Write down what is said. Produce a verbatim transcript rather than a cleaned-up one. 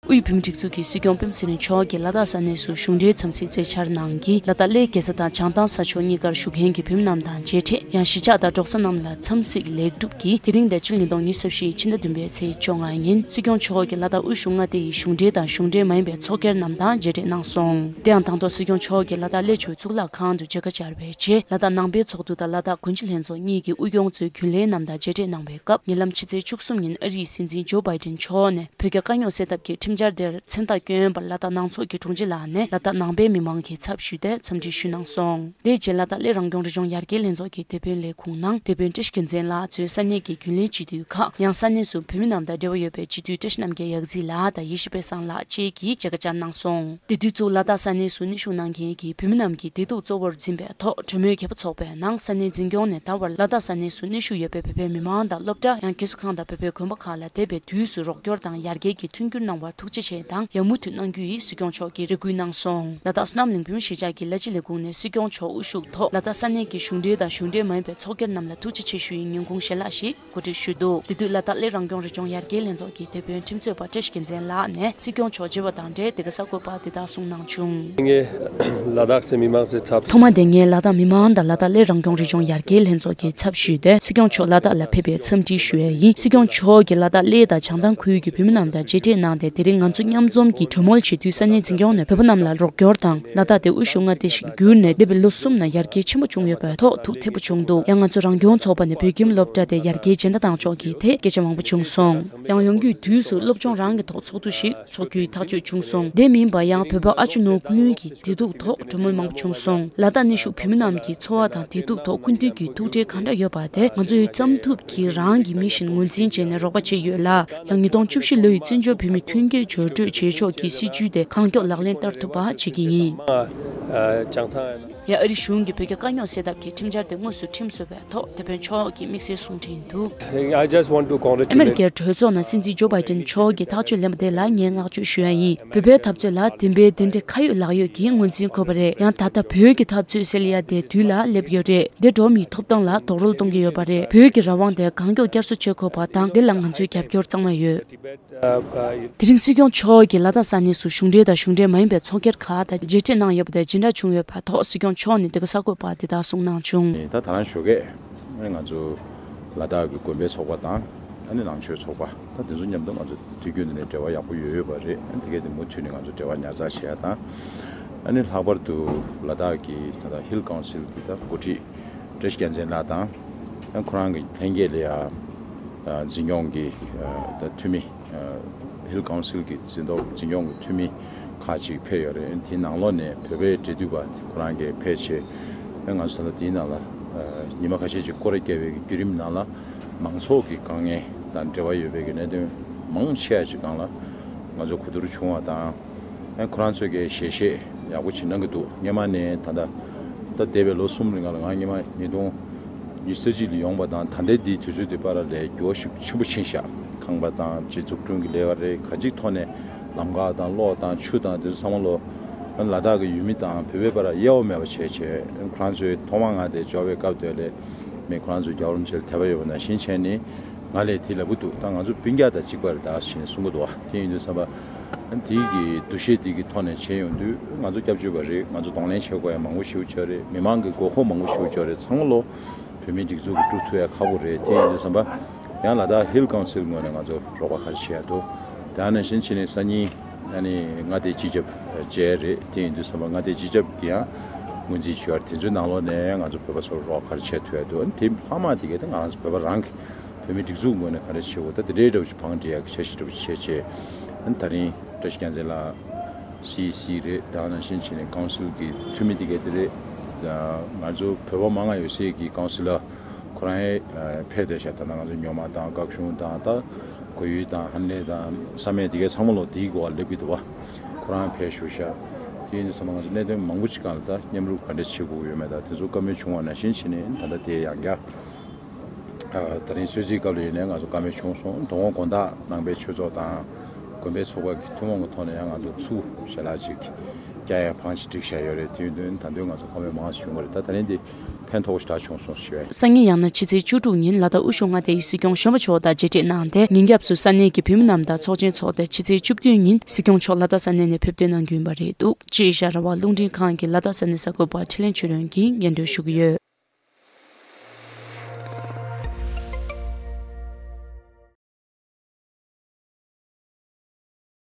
དབུས་བོད་མིའི་སྒྲིག་འཛུགས་ཀྱི་སྲིད་སྐྱོང་སྤེན་པ་ཚེ་རིང་མཆོག་གིས་ལ་དྭགས་ས་གནས་སུ་གཞུང་འབྲེལ་འཚམས་གཟིགས་མཛད་འཆར་ནང་གིས། ལ་དྭགས་གླེ་རྒྱལ་ས་དང་བྱང་ཐང་ས་ཕྱོགས་གཉིས་ཀར་བཞུགས་མཁན་གྱི་བོད་མི་རྣམས་དང་མཇལ་འཕྲད། ཡང་གཞིས་ཆགས་དང་འབྲོག་ས་རྣམས་ལ་འཚམས་གཟིགས་ལེགས་གྲུབ་ཀྱིས། དེ་རིང་དང་ཕྱི་ལོ་ཉིས་སྟོང་ཉི་ཤུ་རྩ་བཞིའི་ཕྱི་ཟླ་བདུན་པའི་ཚེས་བཅོ་ལྔ་ཉིན་སྲིད་སྐྱོང་མཆོག་གིས་ལ་དྭགས་དབུས་གཞུང་མངའ་སྡེ་ཡི་གཞུང་འབྲེལ་དང་གཞུང་འབྲེལ་མ་ཡིན་པའི་ཚོགས་སྒེར་རྣམས་དང་མཇལ་འཕྲད་གནང་སོང་། དེ་ཡང་དང་ཐོག་སྲིད་སྐྱོང་མཆོག་གིས་ལ་དྭགས་གླེ་ཆུའི་གཙུག་ལག་ཁང་དུ་མཇལ་ཁ་བཅར་བའི་རྗེས། ལ་དྭགས་ནང་པའི་ཚོགས་འདུ་དང་ལ་དྭགས་དགུན་སྤྱི་ལྷན་ཚོགས་གཉིས་ཀྱི་དབུ་སྐྱོང་ཚོའི་རྒྱུན་ལས་རྣམས་དང་མཇལ་འཕྲད་གནང་བའི་སྐབས། ཉེ་ལམ་ཕྱི་ཚེས་བཅུ་གསུམ་ཉིན་ཨ་རིའི་སྲིད་འཛིན་ཇོ་བྷའི་ཏིན་མཆོག་ནས་བོད་རྒྱ་དཀའ་རྙོག་སེལ་ཐབས་ཀྱི་ཁྲིམས་འཆར་དེར་མཚན་རྟགས་བསྐྱོན་པར་ལ་དྭགས་ནང་ཚོགས་ཀྱི་དྲུང་ཆེ་ལགས་ནས་ལ་དྭགས་ནང་པའི་མི་མང་གི་ཚབ་ཞུས་ཏེ་འཚམས་འདྲི་ཞུས་གནང་སོང་། དེའི་རྗེས་ལ་དྭགས་གླེ་རང་སྐྱོང་རི་ལྗོངས་ཡར་རྒྱས་ལྷན་ཚོགས་ཀྱི་དེད་དཔོན་ལས་ཁུངས་ནང་དེད་དཔོན་བཀྲ་ཤིས་རྒྱལ་མཚན་ལགས་གཙོས་ས་གནས་ཀྱི་རྒྱུན་ལས་སྤྱི་འཐུས་ཁག། ཡང་ས་གནས་སུ་བོད་མི་རྣམས་དང་འབྲེལ་བ་ཡོད་པའི་སྤྱི་འཐུས་བཀྲ་ཤིས་རྣམ་རྒྱལ་ཡག་རྩིས་ལགས་དང་ཡེ་ཤེས་དཔལ་བཟང་ལགས་བཅས་ཀྱིས་མཇལ་ཁ་བཅར་གནང་སོང་། དེ་དུས་ཚོད་ལ་དྭགས་ས་གནས་སུ་གནས་བཞུགས་གནང་མཁན་གྱི་བོད་མི་རྣམས་ཀྱི་བདེ་སྡུག་གཙོ་བོར་འཛིན་པའི་ཐོག་གྲོས་མོལ་རྒྱས་པོ་ཚོགས་པའི་ནང་། ས་གནས་འཛིན་སྐྱོང་ནས་ད་བར་ལ་དྭགས་ས་གནས་སུ་གནས་བཞུགས་ཡོད་པའི་བོད་པའི་མི་མང་དང་སློབ་གྲྭ། ཡང་རྒས་གསོ་ཁང་དང་བོད་པའི་དགོན་པ་ཁག་ལ་འདས་པའི་དུས་སུ་རོགས་སྐྱོར་དང་ཡར་རྒྱས་ཀྱི་མཐུན་འགྱུར་གནང་བར་ཐུགས་རྗེ་ཆེ་དང་ཡང་མུ་མཐུད་གནང་རྒྱུ་ཡིན་སྲིད་སྐྱོང་མཆོག་གིས་རེ་སྐུལ་གནང་སོང་། ལ་དྭགས་བསོད་ནམས་གླིང་བོད་མིའི་གཞིས་ཆགས་ཀྱི་ལ་སྤྱི་ལས་ཁུངས་ནས་སྲིད་སྐྱོང་མཆོག་དབུ་བཞུགས་ཐོག་ལ་དྭགས་ས་གནས་ཀྱི་གཞུང་འབྲེལ་དང་གཞུང་འབྲེལ་མ་ཡིན་པའི་ཚོགས་སྒེར་རྣམས་ལ་ཐུགས་རྗེ་ཆེ་ཞུ་ཡི་ཉིན་གུང་ཞལ་ལག་ཞིག་གོ་སྒྲིག་ཞུས་འདུག་དེ་དུས་ལ་དྭགས་གླེ་རང་སྐྱོང་རི་ལྗོངས་ཡར་རྒྱས་ལྷན་ཚོགས་ཀྱི་དེད་དཔོན་ཁྲིམས་རྩོད་པ་བཀྲ་ཤིས་རྒྱལ་མཚན་ལགས་ནས་སྲིད་སྐྱོང་མཆོག་མཇལ་བ་དང་འབྲེལ་དེ་ག་གསར་འགོད་པར་འདི་ལྟར་གསུངས་གནང་བྱུང་། ངས་ལ་དྭགས་སི་མི་མང་སི་ཚབ། ཐོག་མ་དེ་ངས་ལ་དྭགས་མི་མང་དང་ལ་དྭགས་གླེ་རང་སྐྱོང་རི་ལྗོངས་ཡར་རྒྱས་ལྷན་ཚོགས་ཀྱི་ཚབ་ཞུས་ཏེ་སྲིད་སྐྱོང་མཆོག་ལ་དྭགས་ལ་ཕེབས་པའི་འཚམས་འདྲི་ཞུ་ཡས་ཡིན། སྲིད་སྐྱོང་མཆོག་གིས་ལ་དྭགས་གླེ་དང་བྱང་ཐང་ཁུལ་གྱི་བོད་མི་རྣམས་དང་མཇལ་འཕྲད་གནང་སྟེ། དེ་རིང་ང་ཚོ་མཉམ་འཛོམས་ཀྱིས་གྲོས་མོལ་བྱེད་དུས་ས་གནས་འཛིན་སྐྱོང་ནས་བོད་པ་རྣམས་ལ་རོགས་སྐྱོར་དང་། ལ་དྭགས་དེ་དབུས་གཞུང་མངའ་སྡེ་ཞིག་གྱུར་ནས་འདས་པའི་ལོ་གསུམ་ནང་ཡར་རྒྱས་ཆེན་པོ་བྱུང་ཡོད་པའི་ཐོག་ཐུགས་ཐད་པོ་བྱུང་འདུག་ཡང་ང་ཚོ་རང་སྐྱོང་ཚོགས་པ་ནས་བོད་ཁྱིམ་སློབ་གྲྭ་དེ་ཡར་རྒྱས་ཇེ་འདྲ་གཏང་ཕྱོགས་ཀྱི་ཐད་སྐད་ཆ་མང་པོ་བྱུང་སོང་། ཡང་ཡོང་རྒྱུའི་དུས་སུ་སློབ་སྦྱོང་རང་གི་ཐོག་ཚོགས་འདུ་ཞིག་ཚོགས་རྒྱུའི་ཐག་གཅོད་བྱུང་སོང་། དེ་མིན་པ་ཡང་བོད་པ་ཨ་ཅོ་ནོར་ཀུན་གྱི་བདེ་སྡུག་ཐོག་གྲོས་མོལ་མང་པོ་བྱུང་སོང་། ལ་དྭགས་གནས་བཞུགས་བོད་མི་རྣམས་ཀྱི་འཚོ་བ་དང་བདེ་སྡུག་ཐོག་སྐུ་མདུན་གྱི་ཐུགས་ཁྲལ་ག་འདྲ་ཡོད་པ་དེ་ང་ཚོས་བསམ་ཐུབ་ཀྱིས་རང་གི་མི་བཞིན་ངོས་འཛིན་བྱས་ནས་རོགས་པ་བྱས་ཡོད་ལ། ཡང་ཉིས་སྟོང་བཅུ་བཞི་ལོ་ཡི་བཙན་བྱོལ་བོད་མིའི་མཐུན་རྐྱེན་སྦྱོར་སྤྲོད་བྱེད་ཕྱོགས་ཀྱི་སྲིད་ཇུས་དེ་གང་མགྱོགས་ལག་ལེན་བསྟར་ཐུབ་པ་བྱེད་ཀྱི་ཡིན། ཡང་ཨ་རི་གཞུང་གིས་བོད་རྒྱ་དཀའ་རྙོག་སེལ་ཐབས་ཀྱི་ཁྲིམས་འཆར་དེ་དངོས་སུ་ཁྲིམས་བཟོ་བའི་ཐོག་དེད་དཔོན་མཆོག་གིས་དམིགས་བསལ་གསུང་འཕྲིན་དུ། I just want to congratulate. ཨ་མེ་རི་ཀའི་གྲོས་ཚོགས་ནང་སྲིད་འཛིན་ཇོ་བྷའི་ཏིན་མཆོག་གིས་ཐག་གཅོད་ལེན་པ་དེ་ལ་ངས་བསྔགས་བརྗོད་ཞུ་ཡ་ཡིན། བོད་པའི་འཐབ་རྩོད་ལ་བདེན་པའི་བདེན་འབྲེལ་ཁ་ཡོད་ལག་ཡོད་ཀྱི་ངོས་འཛིན་དགོས་པ་རེད། ཡང་ད་ལྟ་བོད་ཀྱི་འཐབ་རྩོད་སེལ་ཡ་དེ་དུས་ལ་སླེབས་ཡོད་རེད། འདི་འགྲོ་བ་མིའི་ཐོབ་ཐང་ལ་རྡོག་རོལ་གཏོང་གི་ཡོད་པ་རེད། བོད་ཀྱི་རང་དབང་དེ་གང་མགྱོགས་བསྐྱར་གསོ་བྱེད་དགོས་པ་དང་། འདི་ལ་ང་ཚོའི་རྒྱབ་སྐྱོར་གཙང་མ་ཡོད། དེ་རིང་སྲིད་སྐྱོང་མཆོག་གིས་ལ་དྭགས་ས་གནས་སུ་གཞུང་འབྲེལ་དང་གཞུང་འབྲེལ་མ་ཡིན་པའི་ཚོགས་སྒེར་ཁག་དང་མཇལ་འཕྲད་གནང་ཡོད་པ་དེ་ཇི་འདྲ་བྱུང་ཡོད་པ་ཐོག་སྲིད་སྐྱོང་མཆོག་ནས་འདི་ག་གསར་འགོད་པར་འདི་ལྟར་གསུངས་གནང་བྱུང་། ད་ད་རང་ཞོགས་ཀས་ང་ཚོ་ལ་དྭགས་ཀྱི་དགོན་པའི་ཚོགས་པ་དང་། ཨ་ནི་ནང་ཆོས་ཚོགས་པ་དང་། དེ་ཚོ་མཉམ་དུ་ང་ཚོ་དུས་རྒྱུན་དུ་ནས་འབྲེལ་བ་ཡག་པོ་ཡོད་ཡོད་པ་རེད། ཨ་ནི་དེ་གས་དེ་མུ་མཐུད་ནས་ང་ཚོ་འབྲེལ་བ་ཉར་ཚགས་བྱེད་ཡ་དང་། ཨ་ནི་ལྷག་པར་དུ་ལ་དྭགས་ཀྱི་ད་ལྟ་ཧིལ་ཀའུན་སིལ་གྱི་ད་འགོ་ཁྲིད་བཀྲ་ཤིས་རྒྱལ་མཚན་ལགས་དང་། ཨ་ཁོ་རང་གི་ལྷན་རྒྱས་ལ་ཡ་འཛིན་སྐྱོང་གི་ད་འཐུས་མི། ཧིལ་ཀའུན་སིལ་གྱི་འཛིན་ཐོག་འཛིན་སྐྱོང་གི་འཐུས་མི་ཁག་ཅིག་ཕེབས་ཡོད་རེད། དེའི་ནང་ལོགས་ནས་བོད་པའི་འབྲེལ་མཐུད་པ་ཁོ་རང་གིས་ཕེབས་བྱས། ང་ཚོ་ད་ལྟ་དེའི་ནང་ལ་ཉི་མ་ཁ་ཤས་ཅིག་སྐོར་ར་བརྒྱབ་པའི་བརྒྱུད་རིམ་ནང་ལ་མང་ཚོགས་ཀྱི་དཀའ་ངལ་དང་འབྲེལ་བ་ཡོད་པའི་གནད་དོན་མང་ཆེ་བ་ཅིག་སྒང་ལ་ང་ཚོ་གོ་བསྡུར་བྱུང་བ་དང་། ཁོ་རང་ཚོས་ཀྱི་ཞལ་བཞེས་ཡག་པོ་ཅིག་གནང་གི་འདུག་སྔོན་མ་ནས་ད་ལྟ་ད་འདས་པའི་ལོ་གསུམ་རིང་ལ་ང་སྔོན་མ་ཉིས་སྟོང་ཉི་ཤུ་རྩ་གཅིག་ལ་ཡོང་བ་དང་ད་ལྟའི་འདིའི་དུས་ཚོད་འདི་བར་ལ་འགྱུར་བ་ཤུགས་ཆེན་པོ་ཕྱིན་ཤག་ཁང་པ་དང་སྤྱི་འཛུགས་སྐྲུན་གྱི་ལས་ཀ་རེད། ག་ཅིག་ཐོག་ནས་ལམ་ཁ་དང་གློག་དང་ཆུ་དང་དེ་ཚོ་ཚང་མ་ལོ། ལ་དྭགས་ཀྱི་ཡུལ་མི་དང་བོད་པའི་བར་དབྱེ་བ་མེད་པ་བྱས་བྱས། ཁོ་རང་ཚོའི་ཐོག་མར་ང་དེ་འབྱོར་བའི་སྐབས་དེ་ལས་མི་ཁོ་རང་ཚོའི་རྒྱལ་བ་རིན་པོ་ཆེར་དད་པ་ཡོད་པ་ནང་བཞིན་བྱས་ནས་ང་ལ་དེ་ལབ་ཀྱི་འདུག་ད་ང་ཚོ་སྤུན་ཀྱག་དང་གཅིག་པ་རེད་ད་ཞེས་གསུང་གི་འདུག་བ། དེ་ཡིན་དུས་ཙམ་པ། དེའི་གི་འདུ་ཤེས་དེ་གི་ཐོག་ནས་བྱས་ཡོང་དུས་ང་ཚོ་སྐྱབས་བཅོལ་བ་རེད། ང་ཚོ་གདོང་ལེན་བྱེད་དགོས་ཡ་མང་པོ་ཞེ་པོ་ཅིག་ཡོད་རེད། མི་མང་གི་དགོས་མཁོ་མང་པོ་ཞེ་པོ་ཅིག་ཡོད་རེད། ཚང་མ་ལོ་བོད་མིའི་སྒྲིག་འཛུགས་ཀྱིས་སྒྲུབ་ཐུབ་ཡ་ཁག་པོ་རེད། དེ་ཡིན་དུས་ཙམ་པ། ཡང་ལ་དྭགས་ཧིལ་ཀའུན་སིལ་ངོས་ནས་ང་ཚོ་རོགས་པ་ག་རེ་བྱེད་ཡ་འདུག་དེ་ནང་བཞིན་བྱས་ནས་སང་ཉིན་ཨ་ནི་མངའ་སྡེའི་སྤྱི་ཁྱབ་བཅར་རེད། དེ་ཡིན་དུས་ཙམ་པ་མངའ་སྡེའི་སྤྱི་ཁྱབ་ཀྱིས་ཡང་ངོས་འཛིན་ཞུ་ཡ་རེད། དེ་ཚོའི་ནང་ལོགས་ནས་ང་ཚོ་བོད་པ་ཚོར་རོགས་ག་རེ་བྱེད་ཐུབ་ཡ་འདུག་ཨ་ནི་དེ་ལྷག་མ་དེ་གས་དེ་ང་རང་ཚོ་བོད་པ་རང་གི་བོད་མིའི་སྒྲིག་འཛུགས་ངོས་ནས་ག་རེ་བྱེད་དགོས། ད་དེ་འདྲའི་འདྲ་བོ་ཞིག་བང་སྒྲིག་ཡག་གི་འཆར་གཞི་འདྲ་བོ་ཞིག་བྱས་བྱས། ཨ་ནི་ད་རིང་བཀྲ་ཤིས་རྒྱལ་མཚན་ལགས་སི་ཨི་སི་རེད། དེ་ནང་བཞིན་བྱས་ནས་ཀའུན་སིལ་གྱི་འཐུས་མི་དེ་གས་དེ་རེད། ང་ཚོ་བོད་པ་མང་ང་ཡོད་སའི་གི་ཀའུན་སིལ་ལ་ཁོ་རང་ཡང་ཕེབས་བསྡད་ཤག་ད་ནང་ང་ཚོ་ཉོ་མ་དང་སྐབས་གཞུང་དང་ད་གོ་ཡུལ་དང་ཧན་ལེ་དང་བསམ་ཡས་དེ་གས་ཚང་མ་ལོ་དེའི་གོ་བ་སླེབས་ཀྱི་འདུག་བ། ཁོ་རང་ཕེབས་བཞུགས་ཤག་དེ་ཡིན་དུས་ཙམ་པ་ང་ཚོ་གནད་དོན་མང་པོ་ཅིག་སྒང་ལ་ད་མཉམ་རུབ་ག་འདྲ་བྱེད་དགོས་ཡོད་མེད་དང་དེ་ཚོ་བཀའ་མོལ་བྱུང་བ་ནང་བཞིན་བྱས་ནས་ད་ལྟ་དེ་ཡང་བསྐྱར། ད་རིང་གསོལ་ཚིགས་སྐབས་ལ་ཡིན་ནའི་ང་ཚོ་བཀའ་མོལ་བྱུང་སོང་། དོ་དགོང་དགོང་དག་ནང་པའི་ཆོས་ཚོགས་དང་དགོན་པའི་ཚོགས་པ་གི་ཐུན་མོང་གི་ཐོག་ནས་ཡང་ང་ཚོ་ཚུར་ཞལ་ལག་ཅིག་བསྐྱལ་ཡ་བང་ཅིག་བསྒྲིགས་བཞག་ཡོད་རེད། དེ་ཡིན་དུས་ད་དུང་ང་ཚོ་བཀའ་མོལ་མང་ཙམ་བྱུང་གི་རེད། ད་ད་རིང་འདི་ ཕན་ཐོགས་ཞེ་དྲག་བྱུང་སོང་ཞུ་བས། སང་ཉིན་ཡང་ན་ཕྱི་ཚེས་བཅུ་དྲུག་ཉིན་ལ་དྭགས་དབུས་གཞུང་མངའ་སྡེ་ཡི་སྲིད་སྐྱོང་གཞོན་པ་མཆོག་དང་མཇལ་འཕྲད་གནང་སྟེ། ཉིན་རྒྱབ་སུ་ས་གནས་ཀྱི་བོད་མི་རྣམས་དང་ཚོགས་ཆེན་འཚོགས་ཏེ། ཕྱི་ཚེས་བཅུ་བདུན་ཉིན་སྲིད་སྐྱོང་མཆོག་ལ་དྭགས་ས་གནས་ནས་ཕེབས་ཐོན་གནང་རྒྱུ་ཡིན་པ་རེད་འདུག་ཅེས་ཨེ་ཤ་ཡ་རང་དབང་རླུང་འཕྲིན་ཁང་གི་ལ་དྭགས་ས་གནས་གསར་འགོད་པ་འཕྲིན་ལས་ཆོས་སྒྲོན་གྱིས་སྙན་སྒྲོན་ཞུ་གི་ཡོད།